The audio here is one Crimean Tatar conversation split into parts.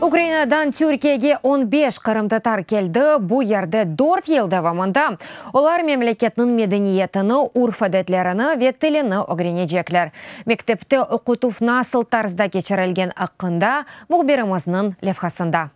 Ukrainadan Türkiyege 15 qırımtatar keldi, bu yerde dört yıl devamında olar memleketniñ medeniyetini, urf-adetlerini ve tilini ögrenecekler. Mektepte oqutuv nasıl tarzda keçirilgen aqqında mühbirimizniñ levhasında.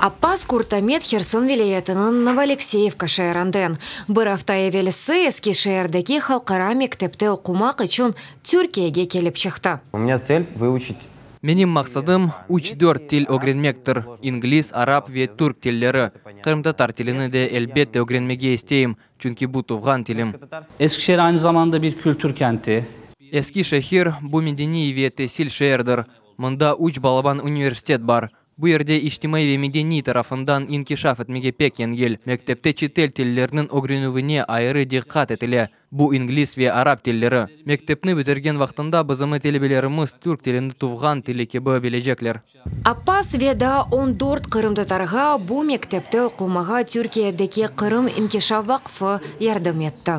Appaz Kurtamet Herson vilâyetiniñ Novoalekseyevka şeerinden. Bir afta evelsi Eskişeerdeki halqara mektepte oqumaq içün Türkiyege kelip çıqtı. У меня цель выучить Menim maqsadım üç-dört til ögrenmektir, ingliz, arap ve türk tilleri. Qırımtatar tilini de, elbette, ögrenmege isteyim, çünki bu tuvğan tilim. Eskişehir aynı zamanda bir kültür kenti. Eskişehir, bu medeniy ve tasil şeerdir. Mında üç balaban universitet bar. Bu yerde içtimaiy ve medeniy tarafından inkişaf etmege pek yengil. Mektepte çetel tillerniñ ögrenüvine ayrı diqqat etile, bu ingliz ve arap tilleri. Mektepni bitirgen vaqtında bizim telebelerimiz türk tilini tuvğan tili kibi bilecekler. Appaz ve daa 14 qırımtatarğa bu mektepte oqumağa Türkiyedeki Qırım inkişaf vaqfı yardım etti.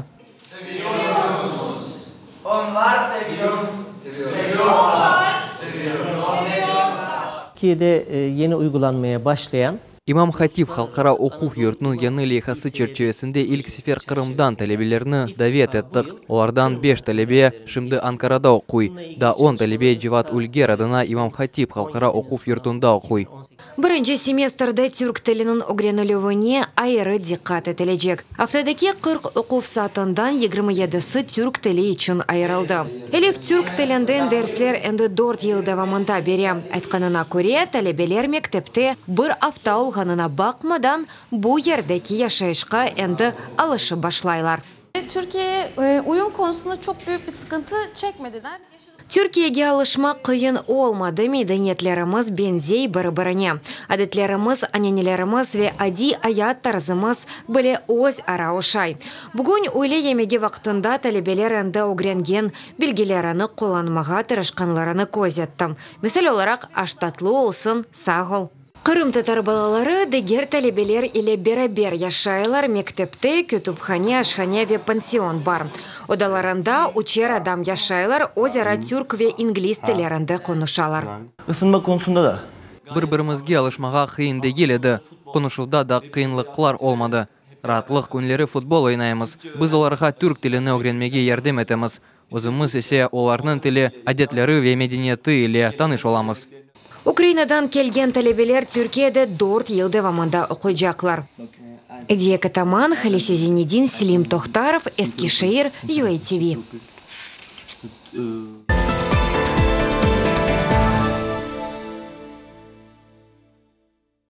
Onlar seviyor. Seviyorlar. Türkiye'de yeni uygulanmaya başlayan İmam Hatip halqara oquv yurtunıñ yañı leyhası çerçivesinde ilk sefer Qırımdan talebelerni davet ettik. Olardan beş talebe şimdi Ankarada oquy, daa 10 talebe Cevat Ülger adına İmam Hatip halqara oquv yurtunda oquy. Birinci semestrde türk tiliniñ ögrenilüvine ayrı diqqat etilecek. Aftadaki 40 oquv saatinden 27si türk tili içün ayırıldı. Elif türk tilinden dersler endi 4 yıl devamında bere. Aytqanına köre, talebeler mektepte bir afta olğanına baqmadan bu yerdeki yaşayışqa endi alışıp başlaylar. Türkiye'ye uyum konusunda çok büyük bir sıkıntı çekmediler. Türkiyege alışmaq qıyın olmadı, medeniyetlerimiz beñzey biri-birine. Adetlerimiz, ananelerimiz ve adiy ayat tarzımız bile öz ara oşay. Bugün öyle yemegi vaqtında talebeler endi ögrengen bilgilerini qullanmağa tırışqanlarını közettim. Misal olaraq, aş tatlı olsun, sağ ol. Qırımtatar balaları diger talebeler ile beraber yaşaylar. Mektepte kütüphane, aşhane ve pansion bar. Odalarında üçer adam yaşaylar, özara türk ve ingliz tillerinde qonuşalar. Isınma konusunda da Bir-birimizge alışmağa qıyın degil edi, qonuşuvda da qıyınlıqlar olmadı. Raatlıq künleri futbol oynaymız. Biz olarğa türk tilini ögrenmege yardım etemiz. Özümiz ise olarnıñ tili, adetleri ve medeniyeti ile tanış olamız. Ukrainadan kelgen talebeler Türkiyede 4 yıl devamında oquycaqlar. Ediye Kataman, Halise Zinedin, Selim Tohtarov, Eskişehir, UATV.